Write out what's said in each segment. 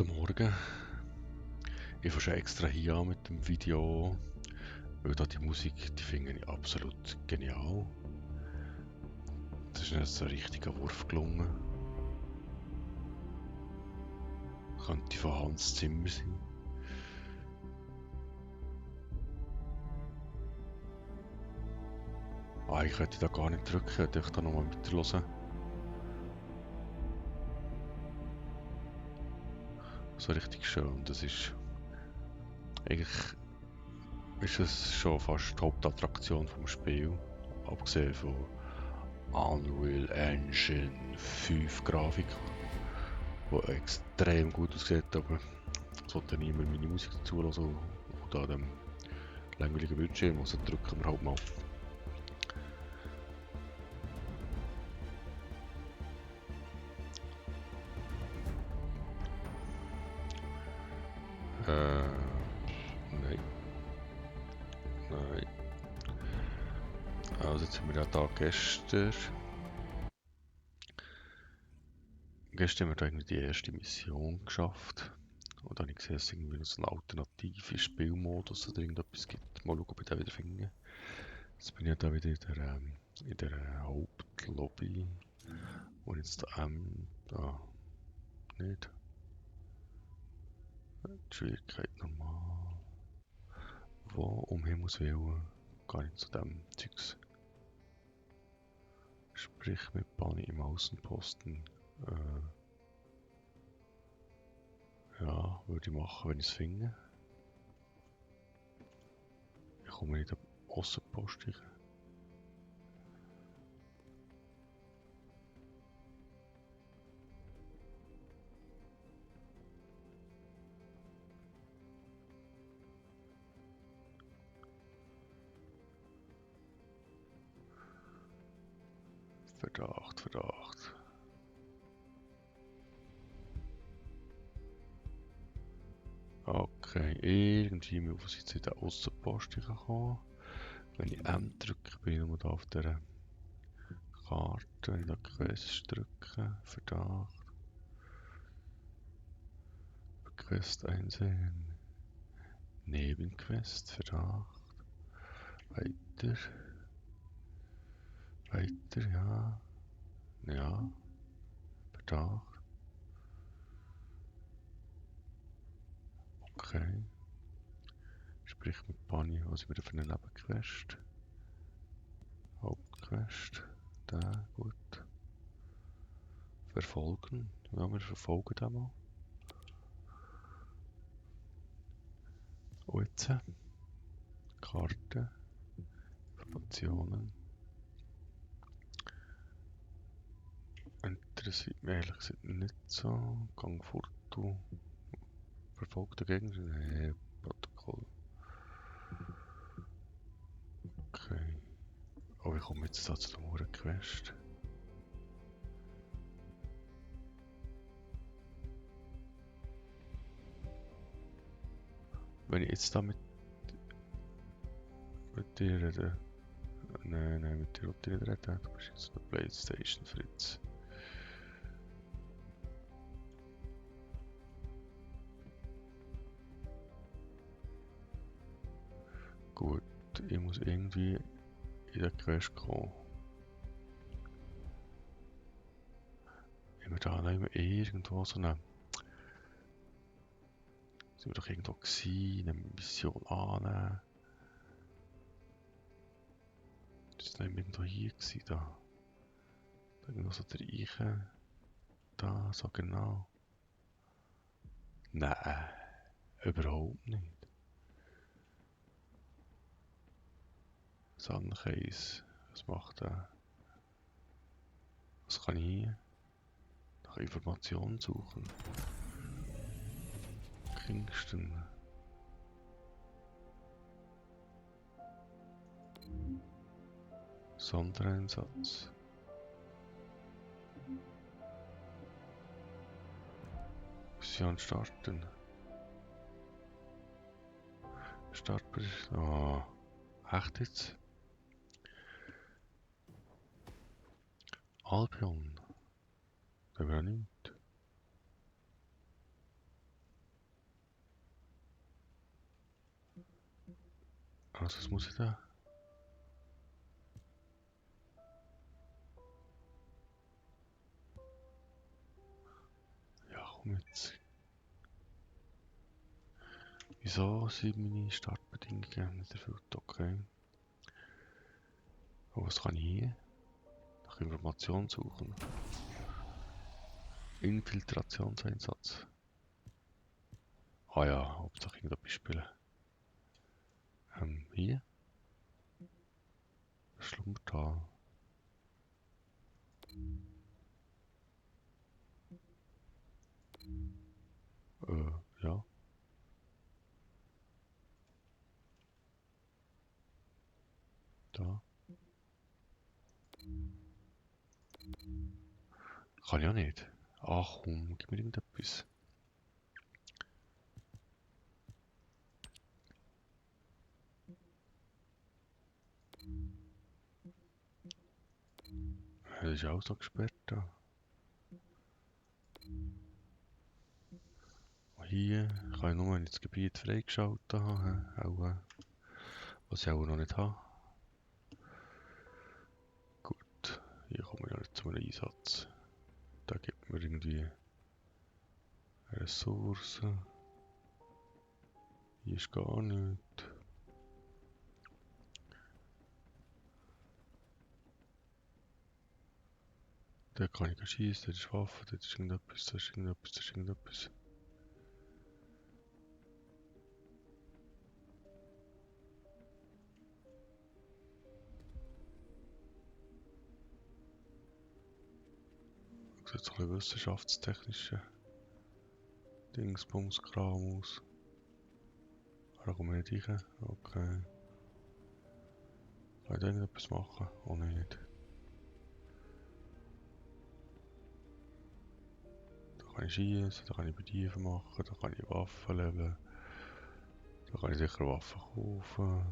Guten Morgen. Ich fange schon extra hier an mit dem Video, weil da die Musik, die finde ich absolut genial. Das ist nicht so ein richtiger Wurf gelungen. Könnte von Hans Zimmer sein. Ich könnte da gar nicht drücken, ich könnte da nochmal mithören. So richtig schön. Das ist eigentlich ist es schon fast die Hauptattraktion vom Spiel. Abgesehen von Unreal Engine 5 Grafik, die extrem gut aussieht, aber sollte niemand meine Musik dazu hören oder an dem langweiligen Bildschirm, also drücken wir halt mal. Nein. Nein. Also jetzt haben wir ja da gestern. Gestern haben wir da irgendwie die erste Mission geschafft. Und dann habe ich gesehen, dass es irgendwie noch so einen alternativen Spielmodus oder irgendetwas gibt. Mal schauen, ob ich den wieder finde. Jetzt bin ich ja da wieder in der Hauptlobby. Und jetzt da nicht. Die Schwierigkeit normal. Wo um Himmels Willen gar nicht zu dem Zeugs. Sprich mit Bunny im Außenposten. Ja, würde ich machen, wenn ich es finde. Ich komme nicht ab Außenposten. Verdacht. Okay, irgendwie muss ich jetzt in den Außenposten kommen. Wenn ich M drücke, bin ich nur da auf der Karte. Wenn ich da Quest drücke, Verdacht. Quest einsehen. Nebenquest, Verdacht. Weiter. Ja. Ja. Verdacht. Okay. Sprich mit Bunny, was wieder für eine Nebenquest. Hauptquest. Da, gut. Verfolgen. Ja, wir verfolgen den mal. Und jetzt Karte, Informationen. Interessiert mich ehrlich gesagt nicht so. Gang fort, du. Verfolgter Gegner? Nee, Protokoll. Okay. Oh, ich komme jetzt da zu dem Quest. Wenn ich jetzt da mit dir rede. Nein, mit dir wollte ich nicht reden. Du bist jetzt eine Playstation, Fritz. Gut, ich muss irgendwie in den Quest kommen. Wenn wir da noch irgendwo so eine... Sind wir doch irgendwo gewesen, eine Mission annehmen. Das war irgendwo hier gewesen, da. Da irgendwo so der Eiche. Da, so genau. Nein, überhaupt nicht. Sunrise, was macht er? Was kann ich hier? Nach Informationen suchen. Kingston. Sondereinsatz. Mission starten. Startbericht. Oh, echt jetzt? Albion. Da wäre nichts. Also was muss ich da? Ja, komm jetzt. Wieso sind meine Startbedingungen nicht erfüllt? Okay. Aber was kann ich hier? Nach Informationen suchen. Infiltrationseinsatz. Ah ja, Hauptsache irgendetwas spielen. Hier? Schlummertal. Ja. Da. Kann ich auch nicht. Ach komm, gib mir irgendetwas. Das ist auch so gesperrt da. Hier kann ich nur, wenn ich das Gebiet freigeschaltet habe. Auch, was ich auch noch nicht habe. Gut, hier komme ich noch nicht zu einem Einsatz. Da gibt mir irgendwie Ressourcen. Hier ist gar nichts. Da kann ich schießen, das ist Waffen, das ist irgendetwas, das ist irgendetwas, das ist irgendetwas. Sieht so ein bisschen wissenschaftstechnische Dingsbumskram aus. Da komme ich nicht rein. Okay. Kann ich da irgendetwas machen? Oh nicht. Da kann ich schießen, da kann ich Bediefen machen, da kann ich Waffen leveln. Da kann ich sicher Waffen kaufen.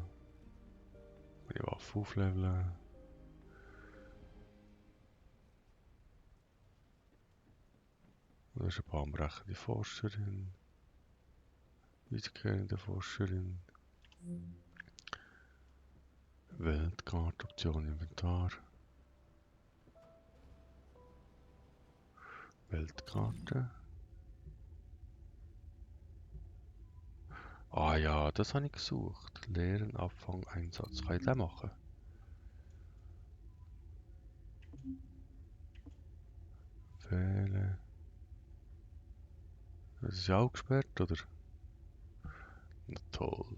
Da kann ich Waffen aufleveln. Und da ist eine bahnbrechende Forscherin. Wiederkehrende Forscherin. Weltkarte, Option Inventar. Weltkarte. Ah ja, das habe ich gesucht. Leeren Abfang Einsatz. Kann ich den machen? Wähle. Das ist ja auch gesperrt, oder? Na toll.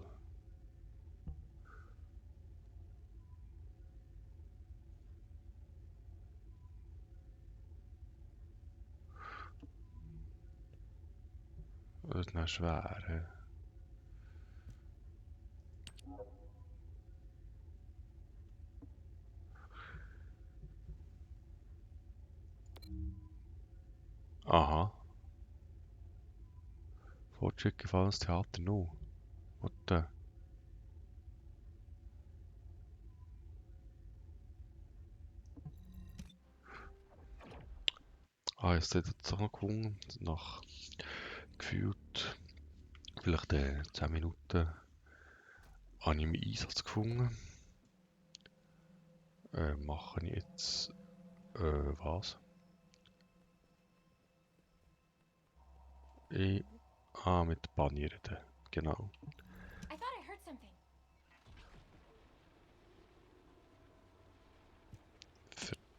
Das ist noch schwer. Hä? Aha. Fortschritt gefallenes Theater nu. What the? Ah, jetzt hat es doch noch gewungen. Nach gefühlt vielleicht 10 Minuten habe ich meinen Einsatz gefunden. Mache ich jetzt was? Mit Banieren. Genau. I thought I heard something.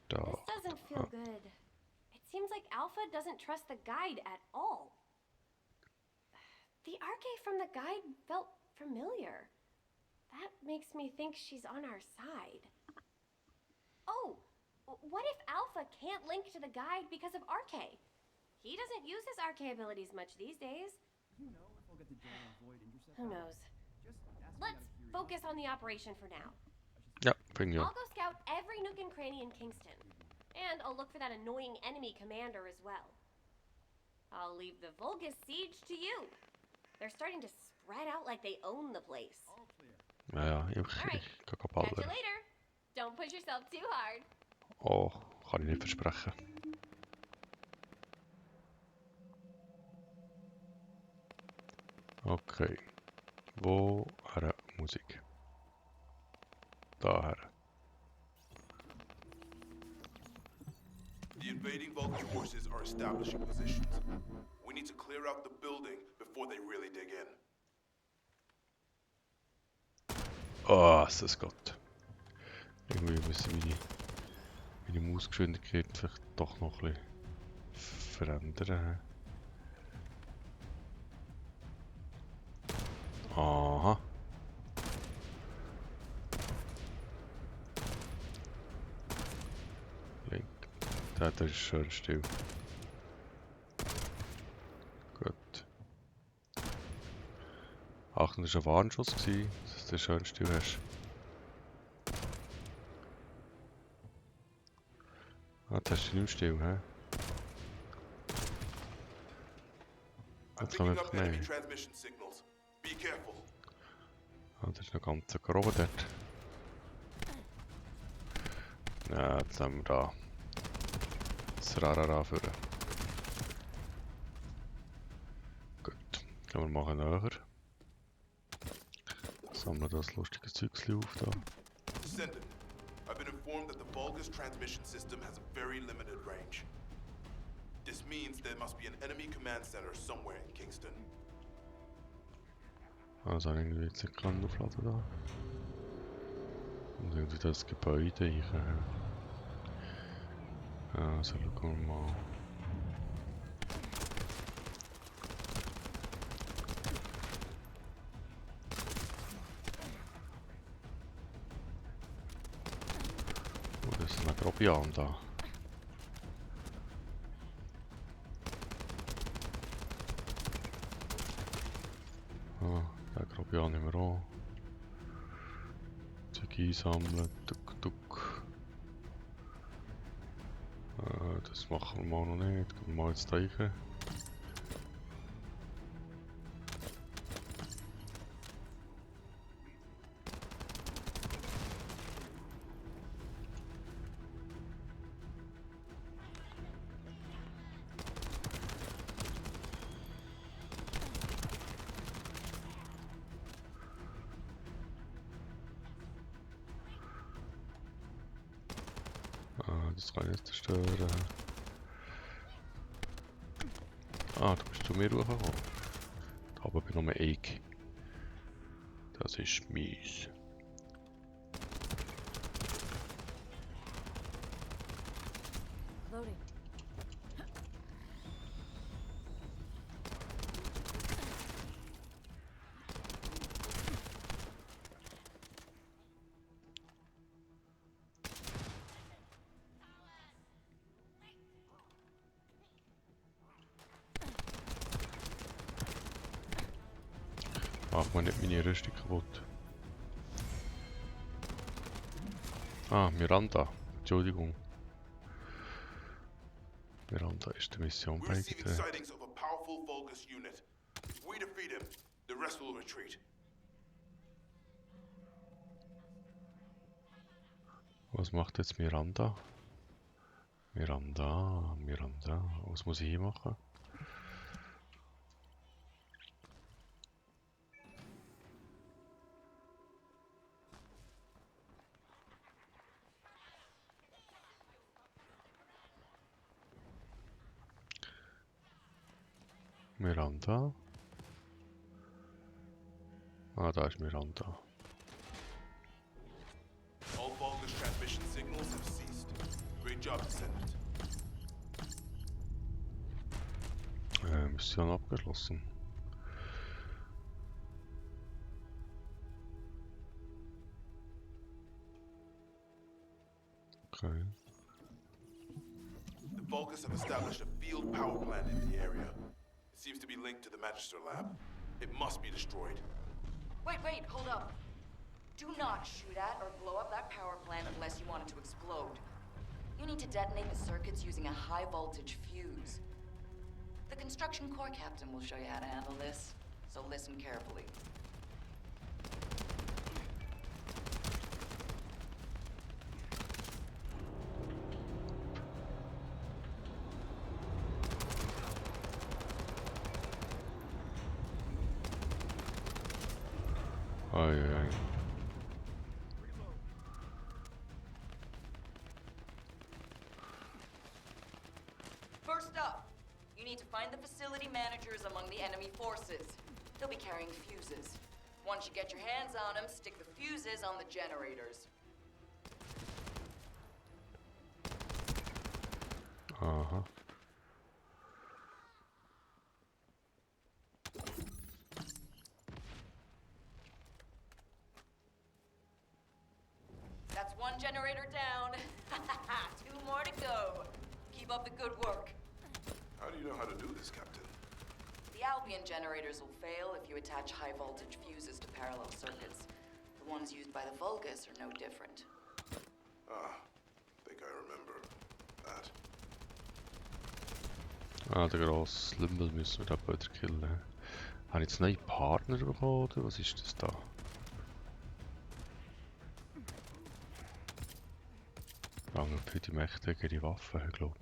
Da. This doesn't feel good. It seems like Alpha doesn't trust the guide at all. The RK from the guide felt familiar. That makes me think she's on our side. Oh, what if Alpha can't link to the guide because of RK? He doesn't use his RK abilities much these days. Do you know if I'll get the General Void Intercept? Who knows? Just asking Let's out of curiosity. focus on the operation for now. Ja, fing ja. I'll go scout every nook and cranny in Kingston. And I'll look for that annoying enemy commander as well. I'll leave the Vulgus siege to you. They're starting to spread out like they own the place. All clear. Ja, ich Alright. kann Catch you ballern. later. Don't push yourself too hard. Oh, kann ich nicht versprechen. Okay. Wo? Musik. establishing positions. We need to clear out the building before they really dig in. Oh, es ist Gott. Irgendwie müssen meine Mausgeschwindigkeit vielleicht doch noch ein bisschen verändern. Aha. Link. Der ist schön still. Gut. Achtung, das war ein Warnschuss, dass du schön still hast. Ah, das hast du nicht still, hä? I'm Jetzt haben picking wir up enemy nein. transmission signals. Be careful. Ah, das ist noch ganz grob dort. Ja, jetzt haben wir da das Rarara für. Gut, gehen wir mal näher. Sammeln das lustige Zeugsli auf da. Descendant, I've been informed that the Vulgus transmission system has a very limited range. This means there must be an enemy command center somewhere in Kingston. Also irgendwie jetzt nicht kann aufladen da. Und irgendwie das Gebäude rein. Also schauen wir mal. Oh, das ist ein Grobian da. Ah, der Grobian nehmen wir auch. Zeug einsammeln, duck duck. Das machen wir mal noch nicht. Gehen wir mal jetzt rein. Das kann ich jetzt zerstören. Ah, du bist zu mir hochgekommen. Da oben bin nur ich. Das ist mies. Loading. Mach mal nicht meine Rüstung kaputt. Ah, Miranda. Entschuldigung. Miranda ist der Mission We're receiving beigetreten. sightings of a powerful Vulgus unit. If we defeat him, the rest will retreat. Was macht jetzt Miranda? Miranda. Was muss ich hier machen? Miranda. Ah, da ist Miranda. All Vulgus transmission signals have ceased. Great job, Descendant. Mission abgeschlossen. Okay. The Vulgus have established a field power plant in the area. It seems to be linked to the Magister lab. It must be destroyed. Wait, hold up. Do not shoot at or blow up that power plant unless you want it to explode. You need to detonate the circuits using a high voltage fuse. The construction corps captain will show you how to handle this, so listen carefully. Ai. First up, need to find the facility managers among the enemy forces. They'll be carrying fuses. Once you get your hands on them, stick the fuses on the generators. Aha. That's one generator down. 2 more to go. Keep up the good work. How do you know how to do this, Captain? The Albion generators will fail if you attach high voltage fuses to parallel circuits. The ones used by the Vulgus are no different. Ah, think I remember that. Ah, der grosse Lümmel müssen wir da bald killen. Habe ich jetzt neue Partner bekommen oder was ist das da? Lange für die mächtigere Waffen, ich glaube.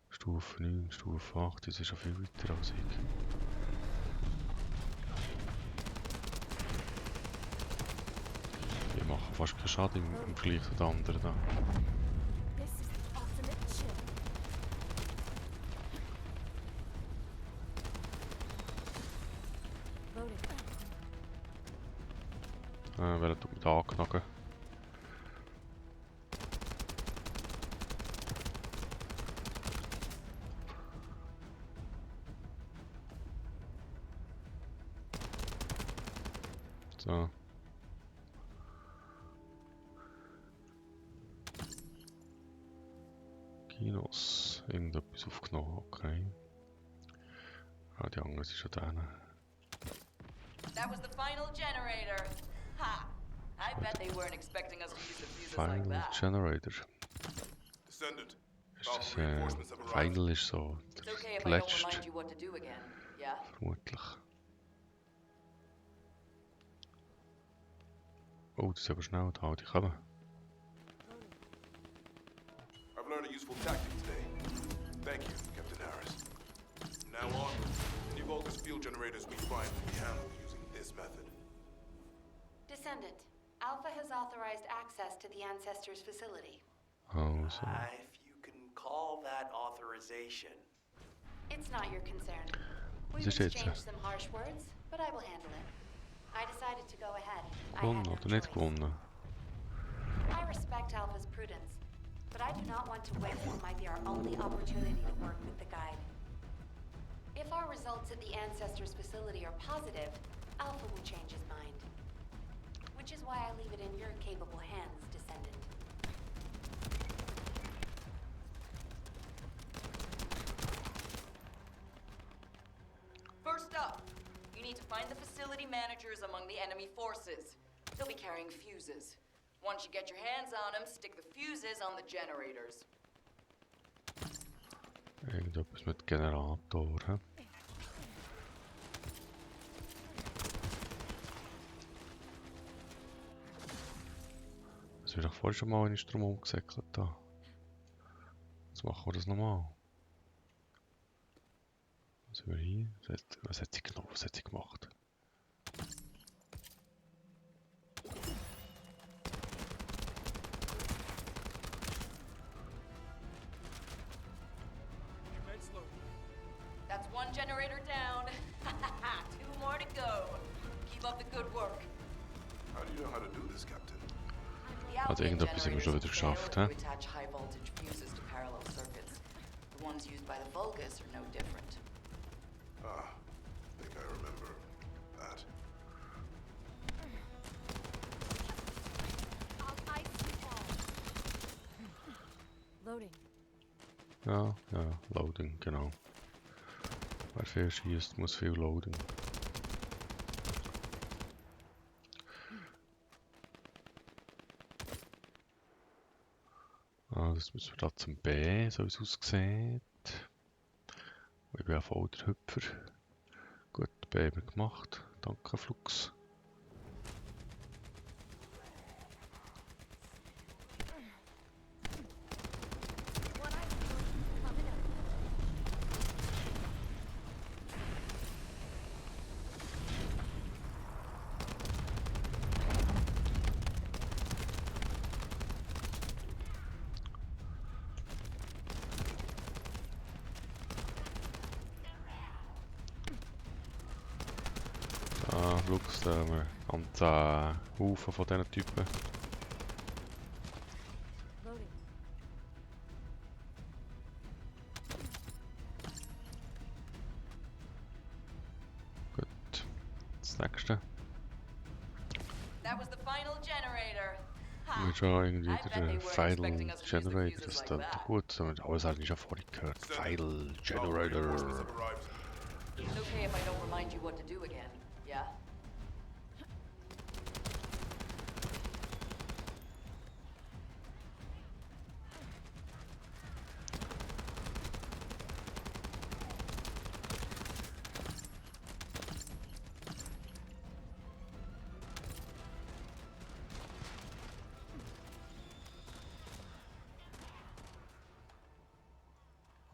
Stufe 9, Stufe 8, das ist schon viel weiter als ich. Die machen fast keinen Schaden im Vergleich zu den anderen da. This is the ultimate chill. Loading. Wer tut mich da angeknacken? So. Kinos. Irgendetwas aufgenommen, okay. Ah, die andere ist schon da. That was the final generator. Ha! I bet they weren't expecting us to use the fuses like Final that. Generator. Descendant, Ist powerful das, reinforcements have arrived. Final ist so It's okay if der I don't letzte, remind you what to do again. Yeah? vermutlich. Oh, das ist aber schnell da, die kommen. I've learned a useful tactic today. Thank you, Captain Harris. From now on, any Vulgus field generators we find will be handled using this method. Descendant, Alpha has authorized access to the Ancestors facility. Oh, so. If you can call that authorization. It's not your concern. Was We've ist jetzt? exchanged some harsh words, but I will handle it. I decided to go ahead. I had Gewonnen no oder nicht choice. gewonnen? I respect Alpha's prudence, but I do not want to waste what might be our only opportunity to work with the Guide. If our results at the Ancestors facility are positive, Alpha will change his mind. Which is why I leave it in your capable hands, Descendant. First up, you need to find the facility managers among the enemy forces. They'll be carrying fuses. Once you get your hands on them, stick the fuses on the generators. Irgendetwas mit Generator, hä? Das wird doch vorher schon mal in den Strom umgesäckelt da. Jetzt machen wir das nochmal. Was haben wir hier? Was hat sie genau? Was hat sie gemacht? That's one generator down. 2 more to go. Keep up the good work. How do you know how to do this, Captain? The Also Albion irgendetwas haben wir schon wieder generators will geschafft, fail hä? if you attach high voltage fuses to parallel circuits. The ones used by the Vulgus are no different. Ah, think I remember that. I'll ice you all. Loading. Ja, ja, Loading, genau. Wer viel schießt, muss viel Loading. Ah, das müssen wir da zum B, so wie es aussieht. Ich bin ja voll der Hüpfer. Gut, B haben wir gemacht. Danke, Flux. What I feel coming up. Schlucks, da haben wir einen ganzen Haufen von diesen Typen. Loading. Gut, das nächste. That was the final generator. Ha. Wir schon irgendwie I bet they der weren't Final expecting us to use the Generator, fuses das like klingt that. gut, aber das habe ich schon vorhin gehört. Final Our reinforcements Generator. have arrived. It's okay if I don't remind you what to do again, yeah?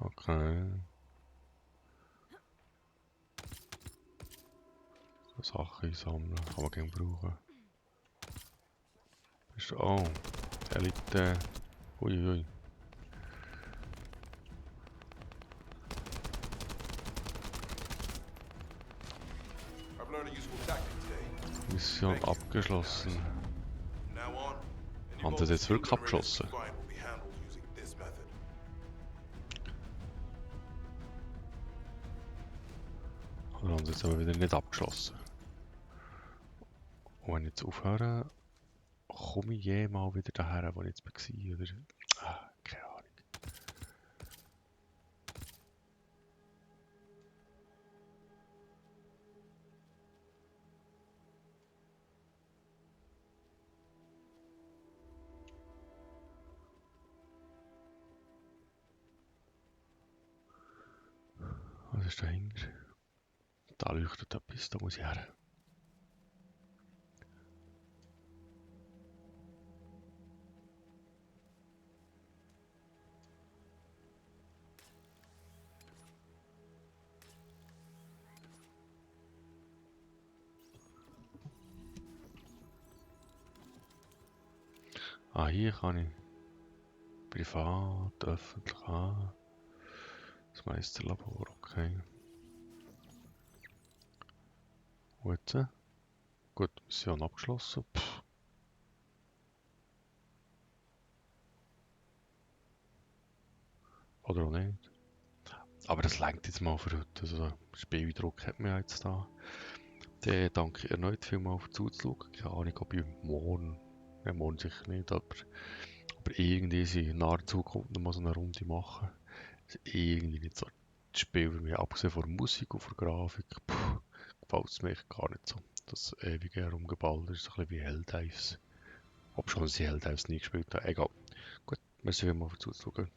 Okay. So Sachen einsammeln, kann man gerne brauchen. Ist, oh, Elite. Uiui. I've learned a useful tactic today. Mission abgeschlossen. From now on, any Haben sie das jetzt Vulcan wirklich generators abgeschlossen? we find will be handled using this method. Oder haben sie jetzt aber wieder nicht abgeschlossen? Und wenn ich jetzt aufhöre, komme ich jemals wieder daher, wo ich jetzt war, oder? Ah, keine Ahnung. Was ist dahinter? Da leuchtet etwas, da muss ich her. Ah, hier kann ich privat, öffentlich, das Meisterlabor, okay. Und jetzt? Gut, Mission abgeschlossen. Pff. Oder auch nicht. Aber das reicht jetzt mal für heute. Also, Spieleindruck hat man ja jetzt da. Dann danke ich erneut vielmals für zuzuschauen. Keine Ahnung, ob ich morgen, morgen sicher nicht, aber irgendwie in naher Zukunft noch mal so eine Runde machen. Das ist irgendwie nicht so das Spiel für mich. Abgesehen von der Musik und von der Grafik, gefällt es mir echt gar nicht so. Das ewige Herumgeballer ist ein bisschen wie Helldives. Ob schon sie Helldives nie gespielt haben. Egal. Gut, merci vielmals für zuzuschauen.